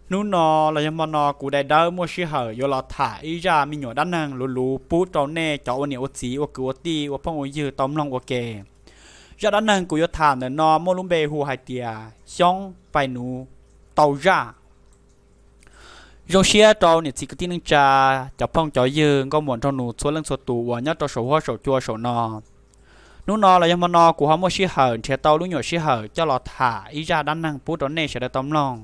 Hnub no los yog hmo no kuv daim dawb muaj sij hawm yuav los tham ib zaj me nyuam dab neeg luv luv pub rau nej cov ua niam ua txiv ua kwv ua tij ua phooj ua ywg tau mloog ua ke. Zaj dab neeg kuv yuav tham ntawm no muaj lub npe hu hais tias Xyoob pais nuv tau zaj. Zoo siab rau niam txiv kwv tij neej tsa, cov phooj cov ywg nkauj muam nraug nus txhua leej txhua tus uas nyob rau saum huab saum cua saum no. Hnub no los yog hmo no kuv ho muaj sij hawm nrhiav tau lub nyuam sij hawm coj los tham ib zaj dab neeg pub rau nej sawv daws tau mloog.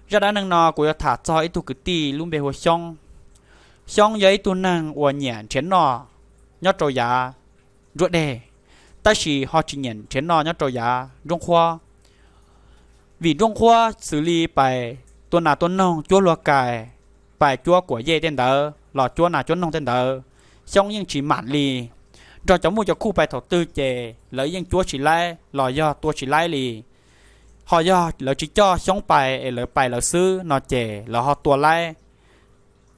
Zaj dab neeg no kuv yuav tham txog ib tug kwv tij lub npe hu ua Xyoob. Xyoob yog ib tug neeg uas nyiam nrhiav noj nyob rau yav nruab deg, tab sis ho tsis nyiam nrhiav noj nyob rau yav nruab nqhuab. Vim nruab nqhuab xws li pais tua nas tua noog, cuab hlua kais, pais cuab kuam yej tej ntawd los cuab nas cuab noog tej ntawd, Xyoob yeej tsis mam li. Nrog cov muj cov khuj pais thaum twg ces lawv yeej cuab tsis laib los yog tua tsis laib li. Ho yog lawv tsis coj Xyoob pais es lawv pais lawv xwb no ces lawv ho tua laib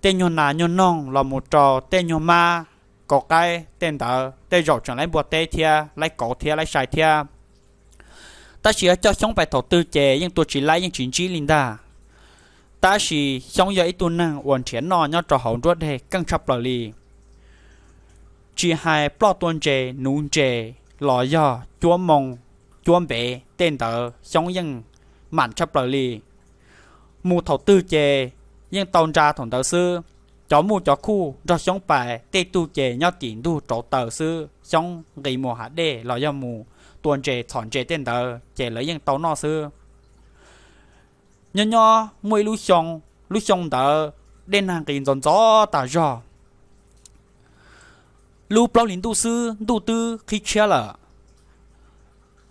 tej nyuag nas nyuag noog los mus rau tej nyuag mab, kauv qaib tej ntawd, tej zaum tseem laib npua teb thiab, laib kauv thiab, laib sai thiab. Tab sis yog coj Xyoob pais thaum twg ces yeej tua tsis laib yeej tsis ntsib li ntag. Tab sis Xyoob yog ib tug neeg uas nrhiav noj nyob rau hauv nruab deg keej tshaj plaws li, tsis hais ploj tua ntses nuv ntses los yog cuab moo cuab npev tej ntawd Xyoob yeej mam tshaj plaws li. Mus thaum twg ces yeej tau nra thaum ntawd xwb. Cov muj cov khuj nrog Xyoob pais tej tug ces nyob tim ntug rauv taws xwb, Xyoob nqis mus hav dej los yog mus tua ntses txhom ntses tej ntawd ces lawv yeej tau noj xwb. Nyob nyob muaj ib lub xyoo, lub xyoo ntawd dej nag nqis ntxov ntxov tas zog. Lub plaub hlis ntuj xwb ntuj twb qhib tshiab lawm.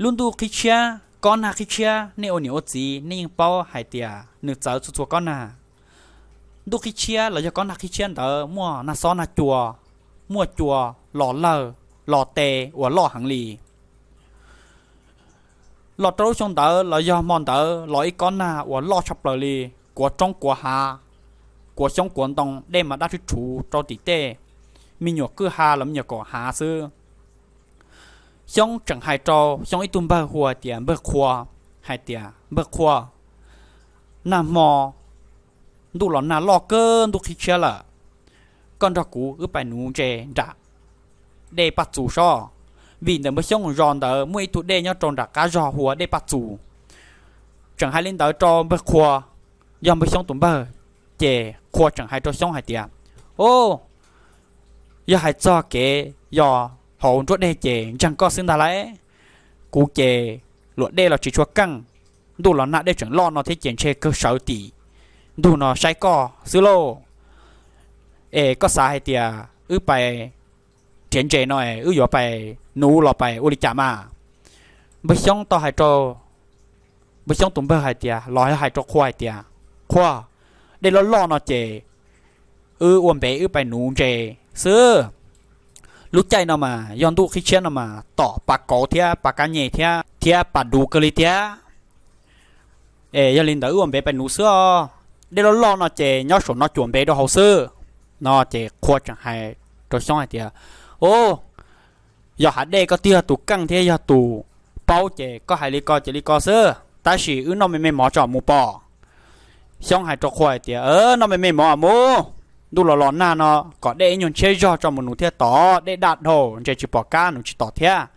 Lub ntuj qhib tshiab, kob nag qhib tshiab, nej ua niam ua txiv nej yeej paub hais tias nws txawv txhua txhua kob nag. Ntuj qhib tshiab los yog kob nag qhib tshiab ntawd muaj nag xob nag cua, muaj cua los lawg los tes uas loj heev li. Los rau lub xyoo ntawd los yog hmo ntawd los ib kob nag uas loj tshaj plaws li, kuav roob kuav hav, kuav xyoob kuav ntoo, dej mas daj rhuv rhuv rau tim tej me nyuam kwj ha los me nyuam kaum hav xwb. Xyoob tseem hais rau Xyoob ib tug npawg hu hais tias npawg Qhua, hais tias npawg Qhua, nag hmo ntuj los nag loj kawg ntuj qhib tshiab lawm, koj nrog kuv wb pais nuv ntses nram dej Paj Txus sob. Vim ntawm npawg Xyoob zos ntawd muaj ib tug dej nyob rau nram qab zog hu ua dej Paj Txus. Tseem hais li ntawd rau npawg Qhua, yog npawg Xyoob tus npawg, ces Qhua tseem hais rau Xyoob hais tias, O, yog hais txog kev yos hauv nruab deg ces ntseeg koj xwb ntag lauj. Kuv ces luam dej los tsis tshua keej, ntuj los nag dej tseem loj no thiab ces ntshe kawg sawv tim ntug no saib koj xwb lauj. Es koj xav hais tias wb pais nrhiav ntses no es wb yuav pais nuv los pais ua li cas mas? Npawg Xyoob tau hais rau npawg Xyoob tus npawg hais tias, los yog hais rau Qhua hais tias, Qhua, dej loj loj no ces wb ua npev wb pais nuv ntses xwb. Lub caij no mas yog ntuj qhib tshiab no mas tom pas kauv thiab pas kab nyem thiab thiab pas duv kawg li thiab. Es yog li ntawd wb ua npev pais nuv xwb os. Dej loj loj no ces nyob saum no cuam npev rau hauv xwb. No ces Qhua tseem hais rau Xyoob hais tias, O, yog hav dej koj twb yog tus keej thiab yog tus paub ces koj hais li ko ces li ko xwb, tab sis wb noj me me mov tso mus pom. Xyoob hais rau Qhua hais tias, Noj me me mov mus, ntuj los los nag no kom dej ib nyuag ntshiab zog tso mus nuv thiaj tom, dej daj dhau ntses tsis pom kab nuv tsis tom thiab.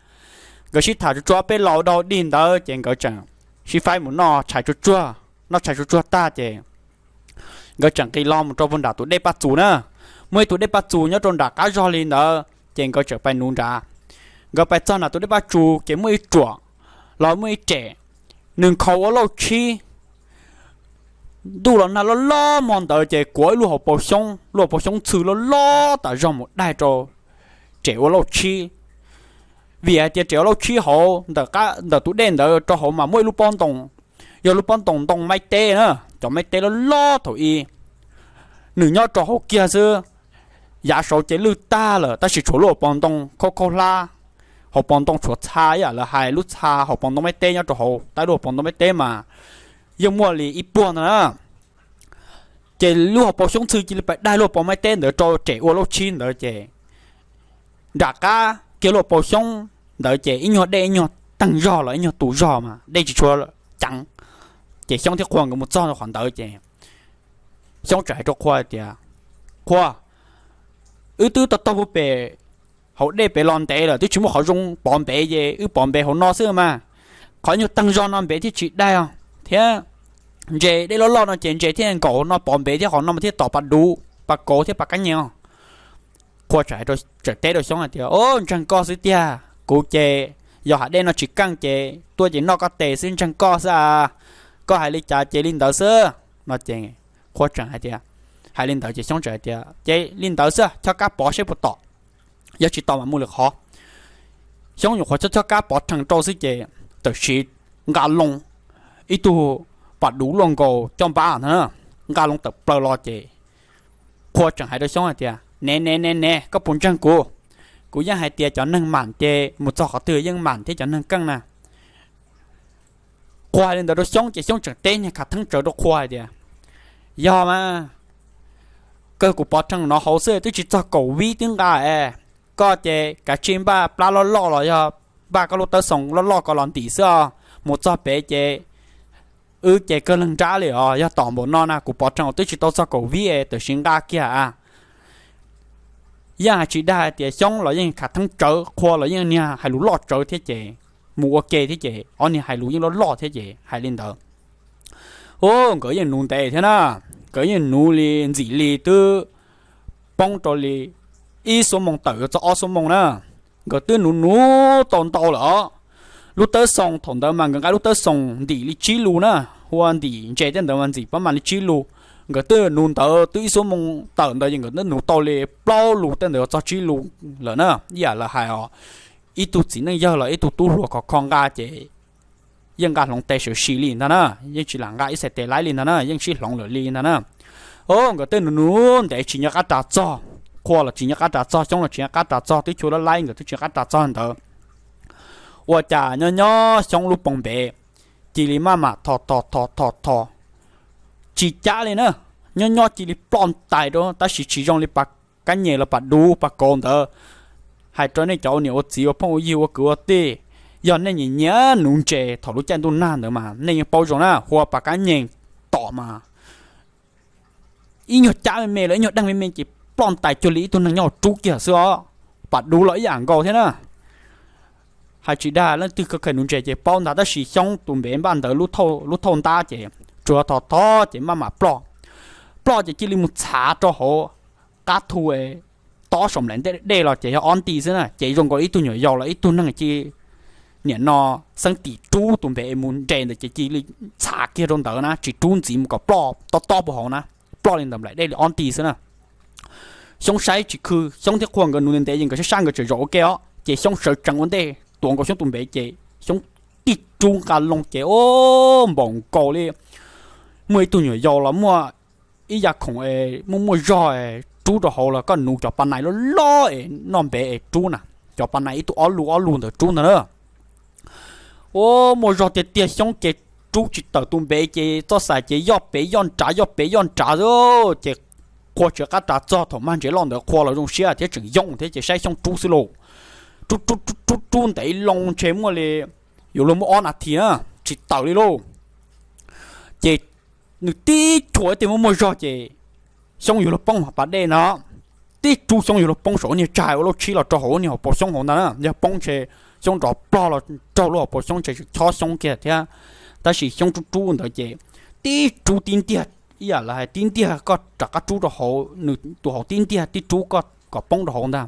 Nkawd sib tham tsuag tsuag peb laus dau dig ntawd ces nkawd tseem sib faib mus noj tshais tsuag tsuag. Noj tshais tsuag tsuag tag ces nkawd tseem nqis los mus rau puag nram tus dej Paj Txus na. Muaj ib tus dej Paj Txus nyob rau nram qab zog li ntawd ces nkawd tseem pais nuv nrad. Nkawd pais txog nram tus dej Paj Txus ces muaj ib ruam los muaj ib rem, nws nkhaus ua lauj tshib. Ntuj los nag loj loj hmo ntawd ces kuav ib lub hauv paus xyoob, lub hauv paus xyoob txhw loj loj tas zog mus daig rau rem ua lauj tshib. Vim hais tias rem ua lauj tshib hauv ntawm tus dej ntawd rau hauv mas muaj ib lub pob ntoo, yog lub pob ntoo ntoo maib teb na, cov maib teb loj loj thaum ub. Nws nyob rau hauv kiag xwb, yav saud ces lwj tag lawm tab sis tshuav lub hauv paus ntoo khaub khaub hlab, hauv paus ntoo tshuav txha ib yam lawv hais lub txha hauv paus ntoo maib teb nyob rau hauv, tab lub hauv paus ntoo maib teb mas yeej muaj li ib puag ntawd na. Ces lub hauv paus xyoob txhw cia li pais daig lub hauv paus maib teb ntawd rau rem ua lauj tshib ntawd ces nram qab kiag lub hauv paus xyoob ntawd ces ib nyuag dej ib nyuag teeg zog los ib nyuag tus zog mas dej tsis tshua ceev. Ces Xyoob thiab Qhua nkawd mus txog qhov ntawd ces Xyoob tseem hais rau Qhua tias, Qhua, wb twb taug taug pem hauv dej pem los ntev lawm, twb tsis muaj qhov zoo pov npev ces wb pov npev hauv no xwb mas. Qhov nyuag taeg zog no npev thiaj tsis daig os, thiab ntses dej loj loj no ces ntses thiaj nkaum no pov npev thiab, qhov no mas thiaj tom pas duv, pas kauv thiab pas kab nyem os. Qhua tseem teb rau Xyoob hais tias, Au, ntseeg koj xwb tiag, kuv ces yog hav dej no tsis keej ces tuaj ces noj koj tes xwb, ntseeg koj xwb a. Koj hais li cas ces li ntawd xwb. No ces Qhua tseem hais tias, hais li ntawd ces Xyoob tseem hais tias, Ces li ntawd xwb, chob kab pov seb puas tom, yog tsis tom mas mus lwm qhov. Xyoob nyuam qhuav chob chob kab pov rhees rau xwb ces tam sim nqa loo ib tug pas duv luaj nkaus caj npab ntag na, nqa loo tawm plaws los ces Qhua tseem hais rau Xyoob hais tias, Ne ne ne ne, koj puas ntseeg kuv? Kuv yeej hais tias cov neeg mam ces mus txog qhov twg yeej mam thiab cov neeg keej na. Qhua hais li ntawd rau Xyoob ces Xyoob tseem teb niag khav theeb tsawv rau Qhua hais tias, Yog mas, kawg kuv pov rhees no hauv xwb twb tsis txog kaum vib twb nqa es. Koj ces kav tsij npaj plab loj loj los yog npaj koj lub tawb xoo loj loj ko los ntim xwb os, mus txog pem ces wb ces kawg leeg nrab li os, yog tom npaum no na kuv pov rhees twb tsis tau txog kaum vib es tam sim nqa kiag a. Yeej hais tsis dag hais tias Xyoob los yeej khav theeb tsawv, Qhua los yeej niag hais lus loj tsawv thiab ces mus ua ke thiab ces ob niag hais lus yeej loj loj thiab ces hais li ntawd. Ub, nkawd yeej nuv ntev thiab na, nkawd yeej nuv li ntxim li twb poob rau li ib xuab moos tawm yuav txog ob xuab moos na. Nkawd twb nuv nuv tau ntau lawm os. Lub tawb xoo thaum ntawd mas nkawd nqa lub tawb xoo ntim li tsib lus na, hu ua ntim ntses tej ntawd mas ntim pab mas li tsib lus. Nkawd twb nuv ntawd twb ib xuab moos tawm ntawd ces nkawd twb nuv tau li plaub lus tej ntawd yuav txog tsib lus lawm na. Ib yam lawv hais os, ib tug txiv neej yawg los ib tug tub hluas khov kho nqa ces yeej nqa hloov tes sawv si li ntag na, yeej tsis lam nqa ib xais tes laib li ntag na, yeej sib hloov lawm li ntag na. Ub, nkawd twb nuv nuv ntev tsis nco qab ras txog, Qhua los tsis nco qab ras txog, Xyoob los tsis nco qab ras txog, twb chua lab laib nkawd twb tsis nco qab ras txog ntawd. Ua cas nyob nyob Xyoob lub poos npev cia li maj mam tho tho tho tho tho, tsis cab li na, nyob nyob cia li ploj ntais rau tab sis tsis zoo li pas kab nyem los pas duv pas kauv ntawd. Hais rau nej cov ua niam ua txiv ua phooj ua ywg ua kwv ua tij, yog nej nyiam nyiam nuv ntses thaum lub caij ntuj nag ntawd mas nej yeej paub zoo na, hu ua pas kab nyem tom mas ib nyuag cab me me los ib nyuag deeg me me ces ploj ntais cuag li ib tug neeg nyob hauv rub kiag xwb os. Pas duv los ib yam nkaus thiab na. Hais tsis dag, leej twg kheev nuv ntses ces paub ntag, tab sis Xyoob tus npev npaj ntawd lub thauj ntab ces tsuas tho tho ces maj mam ploj. Ploj ces cia li mus txhav rau hauv qab thu tob saum nplaim dej los ces yog ob nti xwb na, ces zoo nkaus ib tug nyuam yaus los ib tug neeg cia li niam no xeeb tim rub tus npev mus nres ntawd ces cia li txhav kiag rau ntawd na, tsis rub ntxiv mus kom ploj tob tob puag hauv na, ploj li ntawm nplaim dej li ob nti xwb na. Xyoob saib tsis khw, Xyoob thiab Qhua nkawd nuv ntev ntev ces nkawd sab sab nkawd tseem zaum ua ke os, ces Xyoob sawv tsees ua ntej tuav nkaus Xyoob tus npev ces Xyoob tib rub nqa loo ces ub, npaum nkaus li muaj ib tug nyuam yaus los muaj ib yam khoom es muaj muaj zog es rub rau hauv los koj nuv cov pas nais loj loj es noj npev es rub na, cov pas nais ib tug ob lus ob lus ntawd rub ntag na. Ub, muaj zog tiag tiag, Xyoob ces rub tsis tawm tus npev ces txoj xaim ces yoj pem yoj nrad yoj pem yoj nrad xwb ces Qhua tsis nco qab ras txog. Thaum mag ntses loj ntawd Qhua los zoo siab thiab tseem yooj thiab ces saib Xyoob rub xwb lauj. Rub rub rub rub rub ntev loo ntshe muaj li yuav luag muaj ob nas this na tsis tawm li lauj. Ces nws tib chua ib teg muaj muaj zog ces Xyoob yuav luag poob hauv pas dej ntag. Tib rub Xyoob yuav luag poob saum niag tsag ua lauj tshib los rau hauv niag hauv paus xyoob hauv ntag na. Yog poob ntshe Xyoob nrov plog los raug lub hauv paus xyoob ntshe tseem chob Xyoob kiag thiab. Tab sis Xyoob rub rub ntawd ces tib rub tib ntiag, ib yam lawv hais tib ntiag koj rov qab rub rau hauv nws tus hauv tib ntiag, tib rub koj kom poob rau hauv ntag.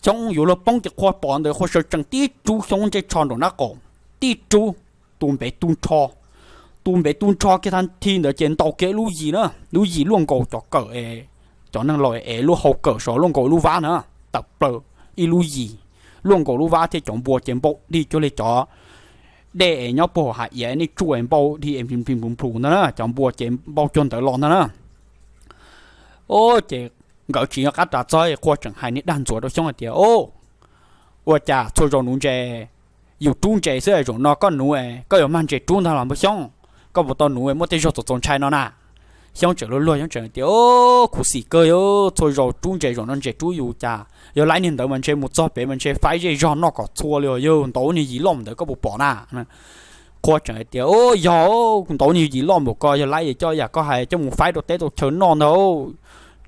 Xyoob yuav luag poob ces Qhua pom ntawd Qhua sawv tsees tib rub Xyoob ntsej tsho nraum nraub qaum, tib rub tus npev tu nrho. Tus npev tu nrho kiag thaj thi ntawd ces ntaus kiag ib lub yim na, lub yim luaj nkaus cov kawm es cov neeg laus es lub hau kawm saud luaj nkaus ib lub vab na, tawm plaws ib lub yim luaj nkaus lub vab thiab cov npua ces npau dig cuag li cov dej es nyob puag hauv hav iav nej tsuj es npau dig es nplus nplus ntag na, cov npua ces npau cuag ntawd los ntag na. Ces nkawd tsis nco qab ras txog, Qhua tseem hais niag dag ntxuav rau Xyoob hais tias, Ua cas txhua zaus nuv ntses, yus rub ntses xwb, zaum no koj nuv, koj yuav mag ntses rub ntag los npawg Xyoob? Koj puas tau nuv muaj tej zaug txaus txaus ntshai no na? Xyoob tseem luag luag, Xyoob tseem tias, Khuv xim kawg, txhua zaus rub ntses, zaum no ntses rub yus cas yog laib niag ntawd mas ntshe mus txog pem mas ntshe faib zej zog noj kom txhua li os, yog ntau niag yim loj ntawd koj puas pom na? Qhua tseem hais tias, Ub, yog, kuv ntaus niag yim loj npaum ko, yog laib es coj yam koj hais coj mus faib rau teb rau chaw noj ntag.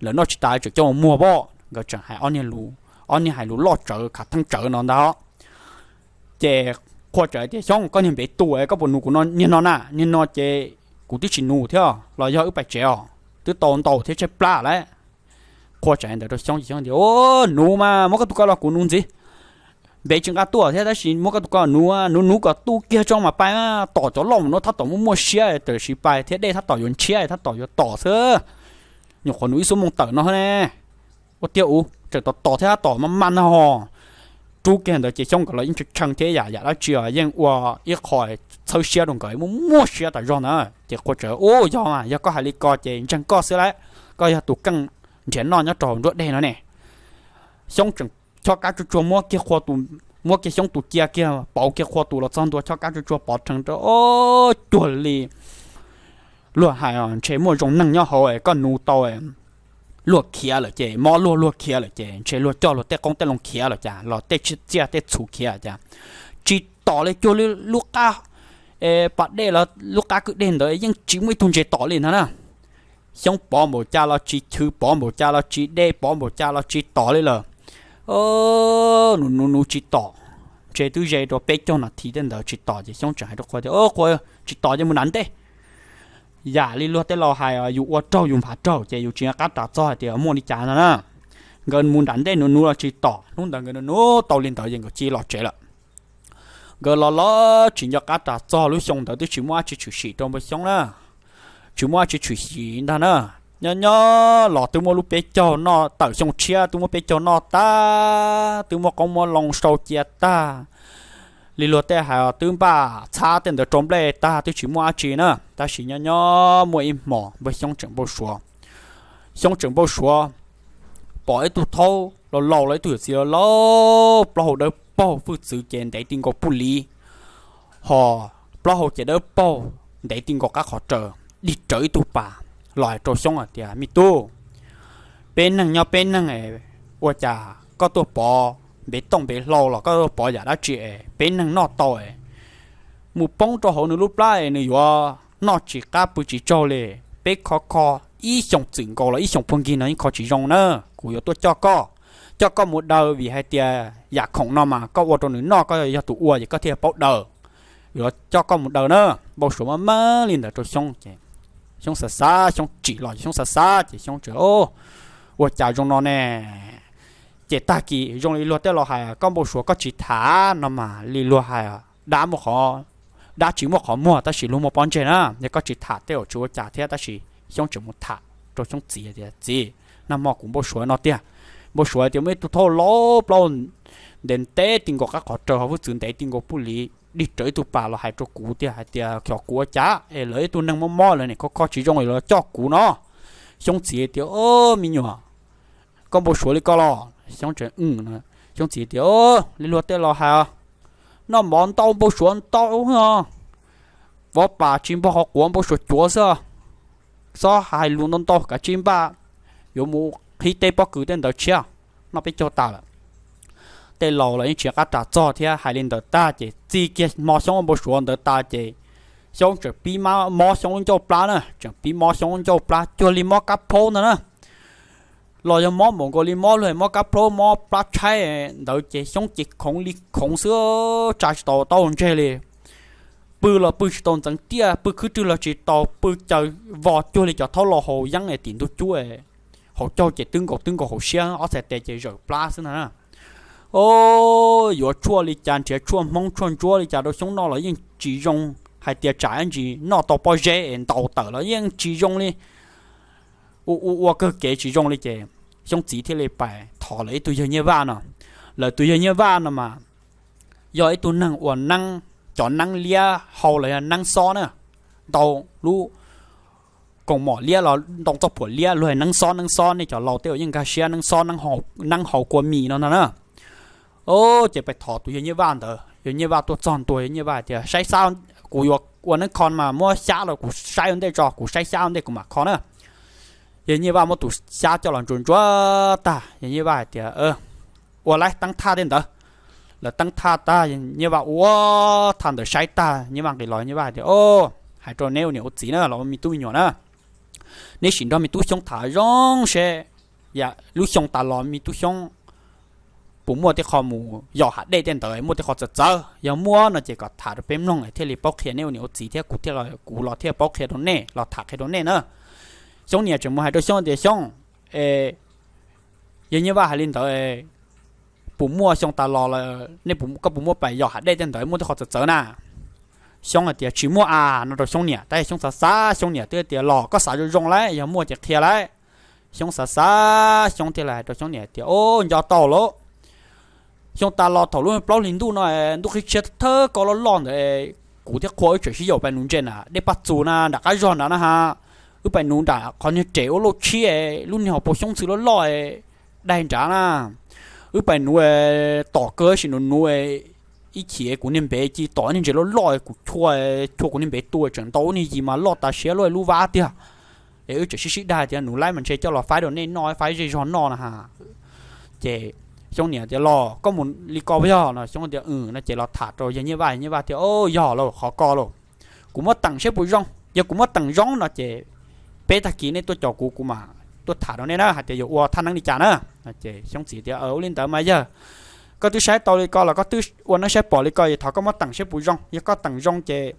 Lawv noj tsis tas tseem coj mus muag pob. Nkawd tseem hais ob niag lus, ob niag hais lus loj tsawv khav theeb tsawv no ntag. Ces Qhua tseem hais tias, Xyoob, koj niag npev tus, koj puas nuv kuv niag no na? Niag no ces kuv twb tsis nuv thiab los yog wb pais tsev os, twb tau ntaus thiab tshaib plab lawm. Qhua tseem hais ntawd rau Xyoob ces Xyoob tias, Ub, nuv mas muab koj tus ko los kuv nuv ntxiv. Npev tsis nqa tuaj thiab tab sis muab koj tus ko nuv, nuv nuv kom tu kiag tso mas pais. Tom cov loj mus no tab tom muaj muaj siab, tam sim pais thiab dej tab tom yuav ntshiab tab tom yuav tom xwb. Nyuam qhuav nuv ib xuab moos tawm no ne. Ua tiag ub, tseem tom tom thiab tab tom maj maj no ho. Rub kiag ntawd ces Xyoob nkawd los yeej tshee tshee thiab yam yam dab tsi os yeej ua ib qho txhawb siab rau nkawd muaj muaj siab tas zog ntawd. Ces Qhua tseem, Ub, yog mas, yog koj hais li ko ces ntseeg koj xwb lauj, koj yog tus keej nrhiav noj nyob rau hauv nruab dej no ne. Xyoob tseem chob kab tsuag tsuag muab kiag Qhua tus, muab kiag Xyoob tus cia kiag pauv kiag Qhua tus los txog ntua chob kab tsuag tsuag pov rhees rau, Ub, cuag li luag hais, ntshe muaj zoo neeg nyob hauv, koj nuv tau luag khiav lawm ces, mob luag luag khiav lawm ces ntshe luag coj luag tej qoob tej loo khiav los cas, los tej tsiaj tej txhu khiav cas, tsis tom li, cuag li lub qab pas dej los lub qab kwj deg ntawd yeej tsis muaj ib tug ntses tom li ntag na. Xyoob pov npaum cas los tsis chwv, pov npaum cas los tsis de, pov npaum cas los tsis tom li lawm. Nuv nuv nuv tsis tom, ntshe twb ze rau peb caug nas this tej ntawd tsis tom ces Xyoob tseem hais rau Qhua tias, Qhua, tsis tom ces mus nram ntej. Yam li luag tej laus hais, yus ua raug yus nphav raug ces yus tsis nco qab rov txog hais tias muaj li cas no na. Nkawd mus nram ntej nuv nuv los tsis tom, hnub ntawd nkawd nuv nuv tau li ntawd ces nkawd cia li los tsev lawm. Nkawd los los tsis nco qab rov txog, lub xyoo ntawd twb tsis muaj dab tsi tshwm sim rau npawg Xyoob na, tsis muaj dab tsi tshwm sim ntag na. Nyob nyob los twb muab lub peb caug noj, tawm xyoo tshiab twb muab peb caug noj tag, twb muab qoob muab loo sau cia tag. Li luag tej hais twb npaj txhab tej ntawd rau nplej tag twb tsis muaj dab tsi na, tab sis nyob nyob muaj ib hmos npawg Xyoob tseem npau suav. Xyoob tseem npau suav pom ib tug thaub laus laus los ib tug yawm txiv laus laus, plaub hau dawb paug, hwj txwv ces ntev ti nkaus puj liv, ho plaub hau ces dawb paug, ntev ti nkaus qab qhov raws, dig rawv ib tug pas los hais rau Xyoob hais tias, Me tub, peb neeg nyob peb neeg, ua cas koj tuaj pov npev tooj npev hlau los koj tuaj pov yam dab tsi es peb neeg noj tau es mus poob rau hauv nws lub plab es nws yuav noj tsis qab pw tsis tsaug li. Peb kho kho ib xyoos txwm nkaus los ib xyoos puag nkig no yeej kho tsis zoo na. Kuv yuav tuaj coj koj, coj koj mus daws vim hais tias yam khoom no mas koj ua rau nws noj, koj yog tus ua ces koj thiaj paub daws. Yuav coj koj mus daws na. Npau suav maj maj li ntawd rau Xyoob ces Xyoob xav xav, Xyoob tsim los Xyoob xav xav ces Xyoob tseem, Ua cas zoo no ne? Ces tag kis zoo li luag tej laus hais, koj npau suav koj tsis tham no mas li luag hais, dab muaj qhov, dab tsis muaj qhov muag tab sis luag muaj pob ntseg na. Yog koj tsis tham tej zaum tsis ua cas thiab, tab sis Xyoob tseem mus tham rau Xyoob txiv tias, Txiv, nag hmo kuv npau suav no tiag. Npau suav tias muaj ib tug thaub laus plaub ntev ntev ti nkaus qab qhov raws, ho hwj txwv ntev ti nkaus puj liv dig rawv ib tug pas los hais rau kuv tiag hais tias xyov kuv ua cas es lawv ib tug neeg mob mob lawv nim kho kho tsis zoo es los coj kuv no. Xyoob txiv tias, Me nyuam, koj npau suav li ko los? Xyoob tseem, Xyoob txiv tias, Li luag tej laus hais, noj mov ntau npau suav ntau os, vov pas tsis npog qhov quav npau suav cuav xwb. Txhob hais lus ntau ntau, kav tsij npaj yuav mus qhib teb pob kws tej ntawd tshiab, noj peb caug tas lawm. Tej laus los yeej tsis nco qab rov txog thiab. Hais li ntawd tag ces txij kiag hmo Xyoob npau suav ntawd tas ces Xyoob tseem pib mob Xyoob lub ncauj plab na, tseem pib mob Xyoob lub ncauj plab cuag li mob kab phaub ntag na. Los yog mob npaum nkaus li mob luag mob kab phaub, mob plab tshaib ntawd ces Xyoob ces khoov li khoov xwb, tsa tsis tau taub hau ntseg li. Pw los pw tsis tau ntxeev tiaj, pw khwb rwg los tsis tau, pw caws vos cuag li cov thaub laus haus yeeb tim ntug cub, haus caug ces twb nkaus twb nkaus hauv siab, ob txhais tes ces zawm plab xwb ntag na. Yuav tshuaj li cas, nrhiav tshuaj hmoob tshuaj ntsuab li cas rau Xyoob noj los yeej tsis zoo, hais tias tsam ib ntsis noj tau pob zeb es ntaus tawm los yeej tsis zoo li. Ua ua ua kawg kev tsis zoo li ces Xyoob txiv thiaj li pais thov lawv ib tug yawg Nyiaj Vaj no. Lawv tus yawg Nyiaj Vaj no mas yog ib tug neeg ua neeb, cov neeb liab hau los yog neeb xob na, ntau lub koos mom liab los ntau txoj phuam liab, luag hais neeb xob, neeb xob, nej cov laus tej zaum yeej nkag siab, neeb xob, neeb haus kua mis no ntag na. Ces pais thov tus yawg Nyiaj Vaj ntawd, yawg Nyiaj Vaj tuaj txog ntua, yawg Nyiaj Vaj tias, Saib xyab, kuv yuav ua neeb kho mas muab xyab los kuv saib ua ntej tso, kuv saib xyab ua ntej kuv mam kho na. Yawg Nyiaj Vaj muab tus xyab coj los ntsuas ntsuas tag, yawg Nyiaj Vaj hais tias, Ua laib teeb thaj tej ntawd. lawv teeb thaj tag, Nyiaj Vaj ua thaj ntawd saib tag, Nyiaj Vaj nqis los, Nyiaj Vaj hais tias, O, hais rau neb ua niam ua txiv na los ua me tub me nyuam na, neb sim nrog me tub Xyoob tham zoo seb lub xyoo tas los me tub Xyoob puas muaj tej qho mus yos hav dej tej ntawd, muaj tej qho txawv txawv, yog muaj no ces kom tham rau peb mloog thiaj li paub qhia neb ua niam ua txiv thiab kuv thiaj, kuv los thiaj paub qhia rau nej, los tham qhia rau nej na. Xyoob niam tseem mus hais rau Xyoob tias, Xyoob, e, yog Nyiaj Vaj hais li ntawd, puas muaj xyoo tas los, nej, koj puas muaj pais yos hav dej tej ntawd muaj tej qho txawv txawv na? Xyoob hais tias, Tsis muaj a, no rau Xyoob niam. Tab sis Xyoob xav xav, Xyoob niam twb tias, Los koj xav zoo zoo lauj, yog muaj ces qhia lauj. Xyoob xav xav, Xyoob thiaj li hais rau Xyoob niam tias, O, nco tau lauj, xyoo tas los thaum lub plaub hlis ntuj no, ntuj qhib tshiab thawj ko loj loj ntawd, kuv thiab Qhua wb tseem sib yaum pais nuv ntses na, dej Paj Txus na, nram qab zog nrad na ha. Wb pais nuv nram qhov niag res ua lauj tshiab, lub niag hauv paus xyoob ntxhw loj loj daig nrad na. Wb pais nuv, tom kawg sim nuv nuv, ib chim kuv niag npev cia li tom niag ntses loj loj, kuv chua, chua kuv niag npev tu tseem ntau ib niag yim mas loj tas siab luaj lub vab tiag. Es wb tseem sib sib dag tias nuv laib mas ntshe coj los faib rau nej noj, faib zej zog noj na ha. Ces Xyoob niam tias, Los koj mus li ko yog? No Xyoob tias, Aws, no ces los tham rau yawg Nyiaj Vaj, Nyiaj Vaj tias, O, yog lauj, qhov ko lauj, kuv muab teem saib puas zoo, yog kuv muab teem zoo no ces peb tag kis nej tuaj caum kuv, kuv mam tuaj tham rau nej na, hais tias yuav ua thaj neeb li cas na. Ces Xyoob txiv tias, Ua li ntawd mas yawg, koj twb saib tau li ko los koj twb ua neeb saib pom li ko es thov koj muab teem saib puas zoo, yog koj teem zoo ces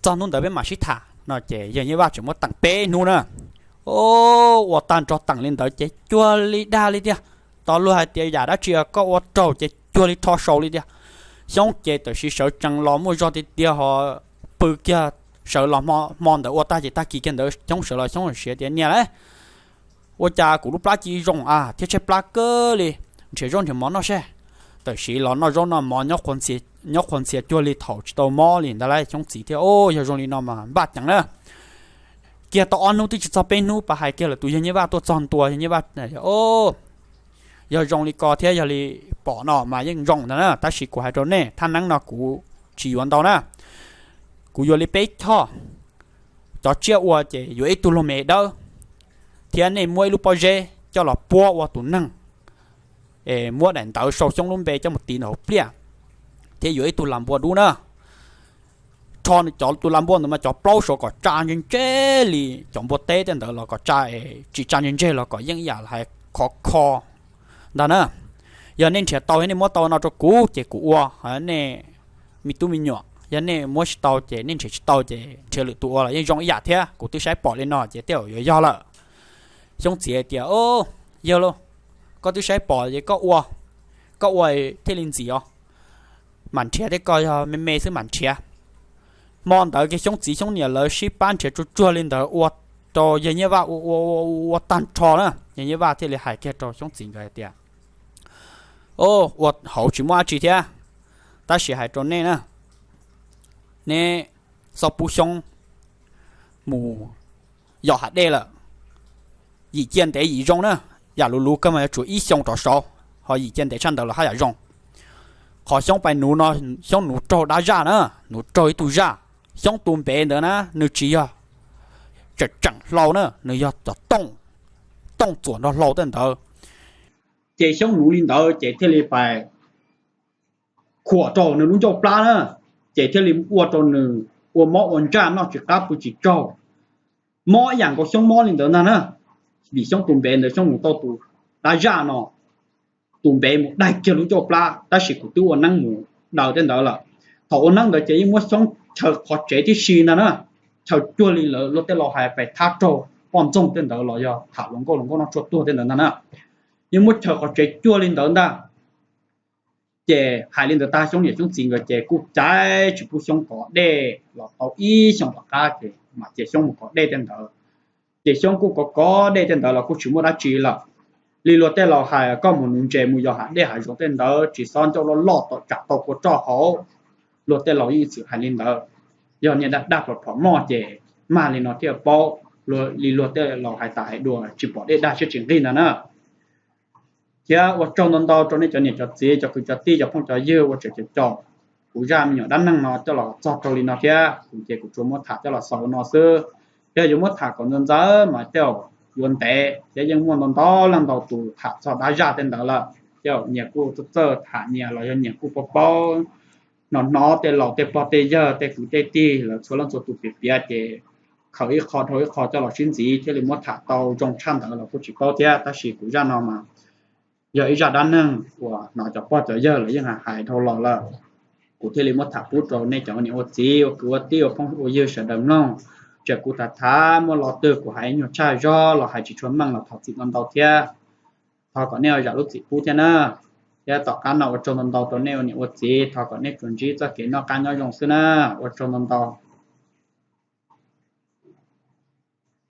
txog hnub ntawd peb mam sib tham. No ces yawg Nyiaj Vaj tseem muab teem peb hnub na. O, ua tag nrho teem li ntawd ces cuag li dag li tiag. Tos luag hais tias yam dab tsi koj ua raug ces cuag li rho saus li tiag. Xyoob ces tam sim sawv tsees los muaj zog tiag tiag ho pw kiag, sawv los hmo ntawd ua tag ces tag kis kiag ntawd Xyoob sawv los Xyoob siav tias, Niam lauj, ua cas kuv lub plab cia li zoo a thiab tshaib plab kawg li, nrhiav zaub nrhiav mov noj seb. Tam sim los noj zaub noj mov nyob qhuas ntxhias cuag li thaum tsis tau mob li ntag lauj. Xyoob txiv thiaj, O, yog zoo li no mas npaj ceev na. Kiag tau ob hnub twb tsis txog peb hnub pas hais kiag lawm tus yawg Nyiaj Vaj tuaj txog ntua, yawg Nyiaj Vaj, O, yog zoo li ko thiab yog li pom no mas yeej zoo ntag na, tab sis kuv hais rau nej, thaj neeb no kuv tsis yuav ntau na. Kuv yuav li peb choj. Cov tsiaj ua ces yuav ib tug luag me dawb, thiab nej muab ib lub pob zeb coj los puab ua tus neeg, es muab daim ntawv sau Xyoob lub npe coj mus tiv ntawm hauv pliaj, thiab yuav ib tug lam npua dub na. Rho cov tus lam npua ntawd mas cov plaub saud kom tsa ntse ntse li cov npua teb tej ntawd los kom tsa, tsis tsa ntse ntse los kom yeej ib yam hais khov kho ntag na. Yog nej nrhiav tau thiab nej muab tau no rau kuv ces kuv ua, nej me tub me nyuam, yog nej muab tsis tau ces nej nrhiav tsis tau ces nrhiav lwm tus ua los yeej zoo ib yam thiab, kuv twb saib pom li no ces tej zaum yuav yog lawm. Xyoob txiv tias, Yawg lauj, koj twb saib pom ces koj ua, koj ua thiaj li ntxim os. Mam nrhiav thiab, koj yog me me xwb mam nrhiav. Hmo ntawd kiag Xyoob txiv Xyoob niam lawv sib pab nrhiav tsuag tsuag li ntawd ua rau yawg Nyiaj Vaj ua ua ua tag nrho na, yawg Nyiaj Vaj thiaj li hais kiag rau Xyoob txiv nkawd hais tias, O, ua hauv tsis muaj dab tsi thiab, tab sis hais rau nej na, neb txhob pub Xyoob mus yos hav dej lawm. Yim cia ntev yim zoo na, yam luv luv kawg mas yuav tsum ib xyoo rov saud, ho yim cia ntev tshaj ntawd los haj yam zoo. Qhov Xyoob pais nuv no, Xyoob nuv raug dab zaj na, nuv raug ib tug zaj. Xyoob tus npev ntawd na nws tsis yog tseem tseem hlau na, nws yog cov tooj, tooj txuam nrog hlau tej ntawd. Ces Xyoob nuv li ntawd ces thiaj li pais khuam rau nws lub ncauj plab na, ces thiaj li ua rau nws ua mob ua ntsaj noj tsis qab pw tsis tsaug, mob ib yam nkaus Xyoob mob li ntawd ntag na. Vim Xyoob tus npev ntawd, Xyoob nuv tau tus dab zaj no, tus npev mus daig kiag lub ncauj plab, tab sis kuv twb ua neeb mus daws tej ntawd lawm. Thaum ua neeb ntawd ces yeej muab Xyoob chaw qhov tsev tib si ntag na, chaw cuag li lawv luag tej laus hais pais thab raug poj ntxoog tej ntawd los yog tham hluas nkauj hluas nkauj noj tshuaj tuag tej ntawd ntag na, yeej muab chaw qhov tsev cuag li ntawd ntag. Ces hais li ntawd tag Xyoob niam Xyoob txiv nkawd ces kuj caiv tsis pub Xyoob kov dej los tau ib xyoos tom qab ces mam cia Xyoob mus kov dej tej ntawd. Ces Xyoob kuj kov kov dej tej ntawd los kuj tsis muaj dab tsi lawm. Li luag tej laus hais koj mus nuv ntses mus yos hav dej hav zoov tej ntawd tsis xob ncauj loj loj tom tsam tau kua roj hauv. Luag tej laus yeej txwm hais li ntawd. Yog niag daj daj plhom plhom moj ces mag li no thiaj paub. Li luag tej laus hais tas hais dua tsis pom dej dag siab tsis nqig ntag na. Thiab ua tsaug ntau ntau rau nej cov niam cov txiv cov kwv cov tij cov phooj cov ywg ua tseem caum caum kuv zaj me nyuam dab neeg no coj los txog rau li no thiab. Kuv ces kuv tsuas muab tham coj los xaus ua no xwb. Yog yuav muab tham kom ntxaws ntxaws mas tej zaum yuav ntev thiab yeej muaj ntau ntau leej ntau tus tham txog dab zaj tej ntawd lawm. Ces nyias kuj txawj txawj tham nyias los yog nyias kuj paub paub, hnov hnov tej laus tej pog tej yawg tej kwv tej tij lawv txhua leej txhua tus piav piav ces khaws ib qho dhau ib qho coj los sib ntxiv thiaj li muab tham tau zoo tshaj ntawd los kuj tsis paub thiab. Tab sis kuv zaj no mas yog ib zaj dab neeg uas hnov cov pog cov yawg lawv yeej hais dhau los lawm, kuv thiaj li muab tham pub rau nej cov ua niam ua txiv ua kwv ua tij ua phooj ua ywg sawv daws mloog. Txawm kuv tham tham muaj lo twg kuv hais nyuag tshaj zog los hais tsis tshua meej los thov txim ntau ntau thiab. Thov kom nej zam lub txim pub thiab na. Thiab tom qab no ua tsaug ntau ntau rau nej ua niam ua txiv, thov kom nej tsuas ntsib txoj kev noj qab nyob zoo xwb na. Ua tsaug ntau ntau.